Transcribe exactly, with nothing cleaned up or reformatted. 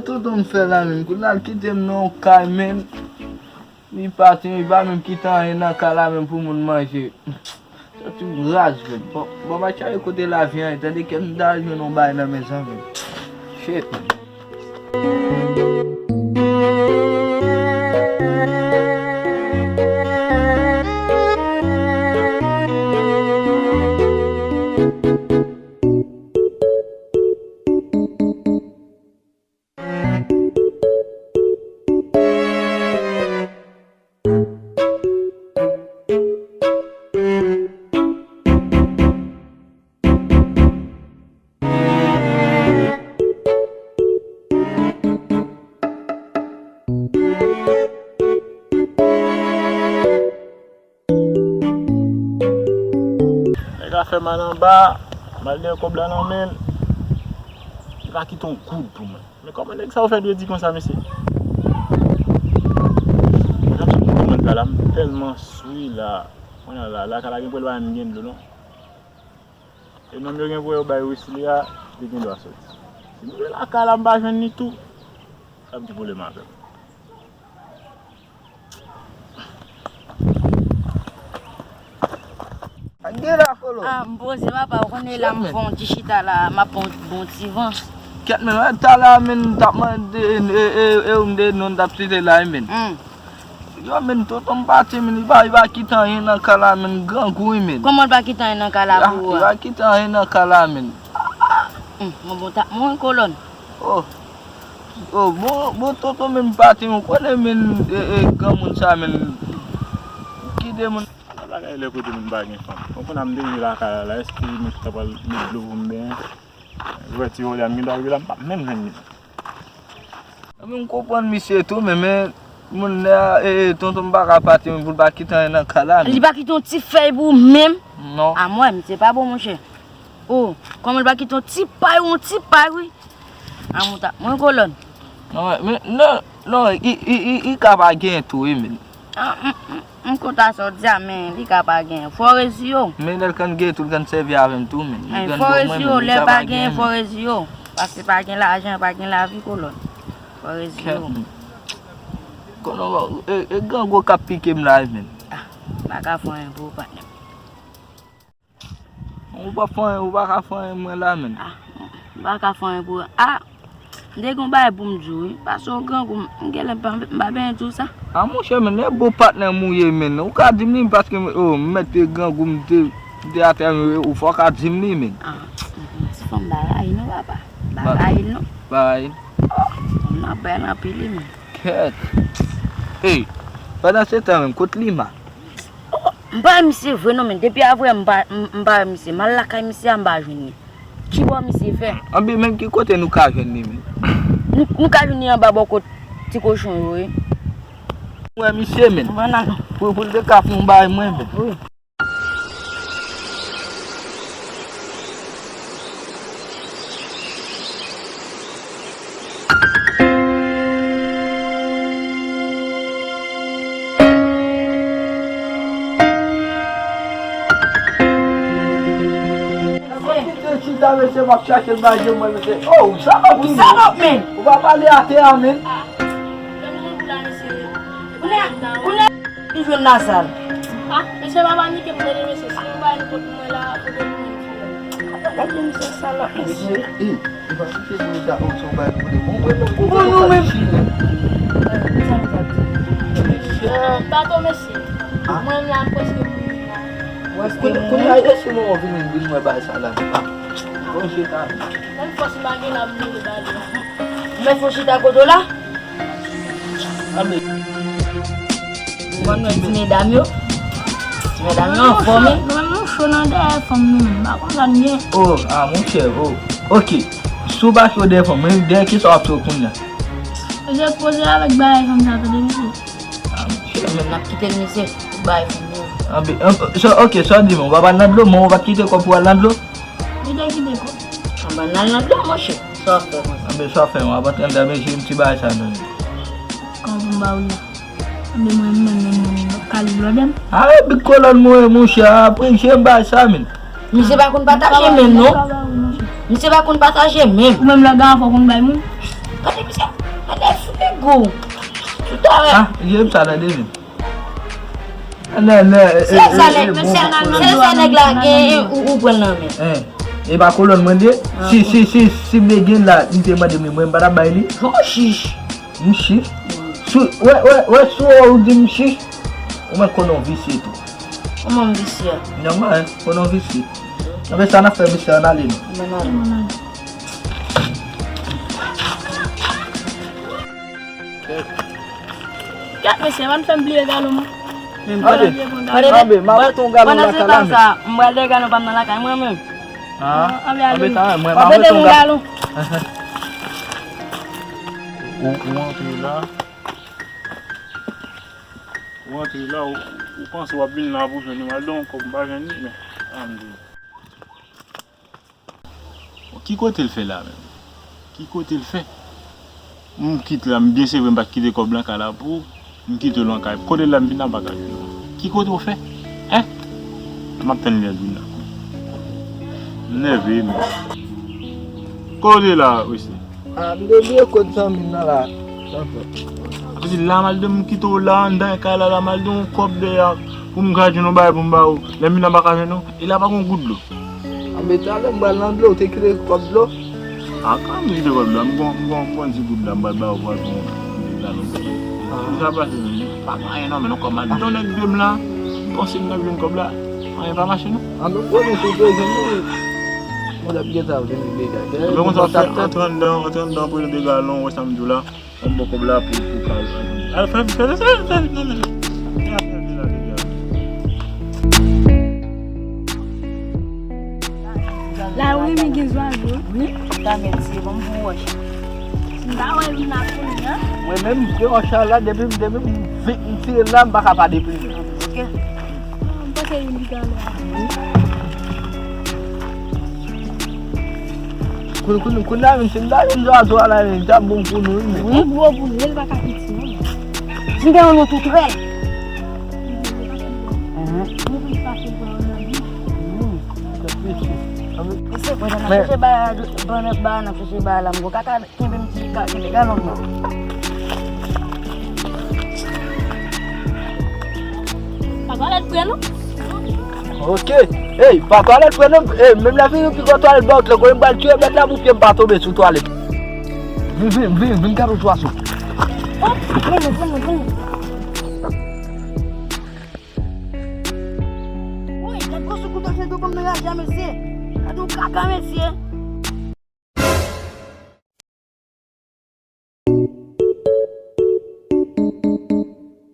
Tonton m fè la menm, kounye a l kite m nan yon kay menm. Li pati, li pa menm kite anyen nan kay la menm pou moun manje. Soti m raz menm. Bon, bon, m a tchaye kote lavi an ye, tande kè m ta al jwenn yon bagay nan men zanmi m. Shit. Nèg la fè mal anba, m al dèyè kòb la nan men l. Li pa kite yon goud pou mwen. Men kòman nèg sa yo fè dwe di konsa, mesye? Mwen ap sot nan kòmantè la, m tèlman swi la. Kounye a la, lakay la gen pou l pa menm gen dlo, non. E nonm yo gen pou yo bay Wesley a, li gen dwa soti. Si m rive lakay la, m pa jwenn li tou, sa ap gen pwoblèm avè m. Ak gen la, Kolo. Ah, m poze papa, ou konnen la m fè yon ti chita la, m ap pran yon bon ti van. Kèt, men, wè, talè a, men, m t ap mande, e, e, e, e, ou m de non t ap site la, men. Hmm. Yo, men, tonton m pati, men, li pa, li pa kite anyen nan kay la, men, grangou, wi, men. Kòman l pa kite anyen nan kay la pou ou a? Li pa kite anyen nan kay la, men. Hmm, mwen bon, ta, mwen kolòn. Oh. Oh, bon, bon, tonton menm pati, ou konnen menm, e, e, granmoun sa menm, ki de moun. Ala bagay lè kote moun pa gen fanm. Ou konn ap m te rive lakay la, la, èske li menm ki ta pral met dlo pou m benyen? Ouvè ti vòlè a, m gen dwa rive la, m p ap menm jwenn li. Epi m konprann misye tou, men, men, moun lè a, e, e, tonton m pa ka pati, men pou l pa kite anyen nan kay la, men. Li pa kite yon ti fèy pou ou menm? Non. A mwen, misye pa bon, monchè. Oh, kòman l pa kite yon ti pay, yon ti pay, wi. A mouta, mwen kolòn. Non, men, non, non, i, i, i, i ka pa gen tou, wi, men. Ah, m, m, m kontan sa w di a, men li ka pa gen. Fò rezi yo. Men lè l konn gen tou, l konn sèvi avè m tou, men. Li konn fò rezi yo, lè pa gen, fò rezi yo. Paske pa gen lajan, pa gen lavi, kolòn. Fò rezi yo. Konnen, e, e grangou k ap pike m la, wi, men. Ah, m pa ka fè anyen pou ou, patnè. Ou pa fè anyen, ou pa ka fè anyen mwen la, men. Ah, m pa ka fè anyen pou ou. Ah, m te gen yon bagay pou m di w, wi. Pase w grangou, m, m genlè m pa, m pa byen di w sa. Ah, monchè, men, lè bon patnè m ou ye, men. Ou ka di m li, paske, oh, m mèt te grangou, m te, m te atè, men, ou fò ka di m li, men. Ah, ti fanm bagay, non, papa. Bagay, non. Bagay. Oh, m ap bay l anpil, wi, men. Kèt. Ey, pandan se tan, men, kot Lima? Oh, m pa wè misye vre non, men depi avè m pa, m, m pa wè misye. M al lakay misye a, m pa jwenn li. Kibò misye fè? Anben, men ki kote nou ka jwenn li, men? Nou, nou ka jwenn li anba bò kot ti kochon yo, wi. Ou wè misye, men? Bon, nan. Pou, pou l te ka fè yon bagay mwen, men. Wi. Kite chita, mesye, m ap chache l ba je mwen, mesye. Oh, ou salòp tou, men. Ou salòp, men. Ou pa pale atè a, men. Kounye a, kounye a, li jwenn nan sal. Ah, mesye pa panike, m tande mesye, si yon bagay nou pot mwen la, kote nou menm fè. Gade misye salòp, mesye. Mesye, e, e pa kite pou sa, ou se yon bagay pou de bon, bon, bon, bon, nou menm. Chile. Bato, mesye. Ah. Mwen menm la, m prèske mouri la. Kounye, kounye a, e si mwen vin, vin wè bagay sa la, men. Ah, bon, je ta. Menm fòs m pa gen la, m mouri ba li. Mwen fò chita kote w la. Anben. Bon, nou ti medam yo. Ti medam yo anfòm, wi. Nou menm nou cho nan dèyè fanm nou menm. Pa konn sa n gen. Oh, ah, monchè, oh. Ok. Si w pa cho dèyè fanm, men dèyè kisa w ap cho kounye a? Mesye poze avèk bagay fanm sa, tande, mesye. Ah, monchè. Menm n ap kite l, mesye, pou bagay fanm yo. Anben, anben, so, ok, sa w di, men w pa pral nan dlo, men w pa t kite kòb pou w al nan dlo? Li te kite kòb. Anben, n al nan dlo, monchè. Sa w ap fè konsa? Anben, sa w ap fè, w ap antre anndan, men jwenn ti bagay sa nan li. Kòman pou m ba w li? Anben, mwen menm, menm, menm, m ap ka li blòdè m. A, e big kolòn mwen, monchè, apre jwenn bagay sa, men. Misye pa konn pataje menm, non. Misye pa konn pataje menm. Ou menm lè w gen afè w konn bay moun. Gade misye, gade figi w. Sou teren. Ah, jem sa nan devin. Non, non, se sa nèg, se sa nèg la gen ou, ou pran nan men. E pa kolòn mwen li ye. Si, si, si, si m te gen la, li te mande mwen, mwen m pa t ap bay li. Yon chich. M chich. Sou, wè, wè, wè, sou ou di m chich. Ou mwen konnen w visye tou. Kòman m visye? Nòmal, konnen w visye. Anben sa n ap fè, mesye, ann ale non. Ann ale. Kèt mesye, pa n fè m bliye galon mwen. Anben, anben, m ap mete yon galon lakay la menm. M pral de galon pa m nan lakay mwen menm. Ah, anben, ale. Mwen, m ap mete yon galon. Ou, ou antre la. Ou antre la, ou, ou panse w ap vin la pou jwenn li, m al don kòb, m pa jwenn li, men, an m di w. Bon, ki kote l fè la menm? Ki kote l fè? M kite la, m byen se vre, m pa t kite kòb lan kay la pou ou. M kite w lan kay. Kote l la, m vin la, m pa ka jwenn ou. Ki kote w fè? Hein? M ap tann lè l vin la. M nève, men. Kote la, mesye? Ah, m te bliye kòd zanmi m nan la. Tanpri. Apre se la m al de m kite w la anndan kay la, la m al de yon kòb dèyè pou m ka jwenn yon bagay pou m ba ou. Lè m vin la m pa ka jwenn ou. E la pa gon gout dlo. Anben talè m pral nan dlo, ou te kite kòb dlo? Ah, kòman m kite kòb dlo? M gon, m gon, m gon ti gout la m pral ba ou pou al pran yon ti galon dlo. Sa pase menm. Pa gen anyen non, men non kòb m al de yon nèg de m la. M panse m t ap jwenn kòb la. Anyen pa mache non. Anben bon, nou sou bezwen nou. Mwen ap gentan vini deja. Men konsa fè antre anndan, antre anndan pou de galon, wè sa m di w la. Ann bon kòb la pou, pou ka. Al fè, fè, fè, fè, fè, fè, fè. La wi, men gen zwazo. Wi, ta mèt se bon pou wòch. M pa wè vin la kounye a. Mwen menm, m pran wòch la, depi, depi m vi-, m tire la, m pa ka pa deprime. Ok. Ah, m panse youn ki ka ale a. Koun-, koun-, kounye a menm, si m ta jwenn zwazo a la, li t ap bon pou nou, wi, men. Li gwo pou li, li pa ka piti, non. Si gen yon nou tou trè. Mhm. Mesye, pandan n ap chèche ba, pandan ba n ap chèche ba la, m gwo kaka. Kenbe m ti ka, kenbe galon nan. Pa twalèt pre non. Ok. Ey, pa twalèt pre non. Ey, menm lè fini piga twalèt ba ou tle, konnen m pral tiye bèt la pou pye m pa tonbe sou twalèt. Vin, vin, vin, vin gade w twa sou. Oh, pran non, pran non, pran non. Woy, gad gwo sou kouto jwe dou banm nan raje a, mesye. Gad yon kaka, mesye.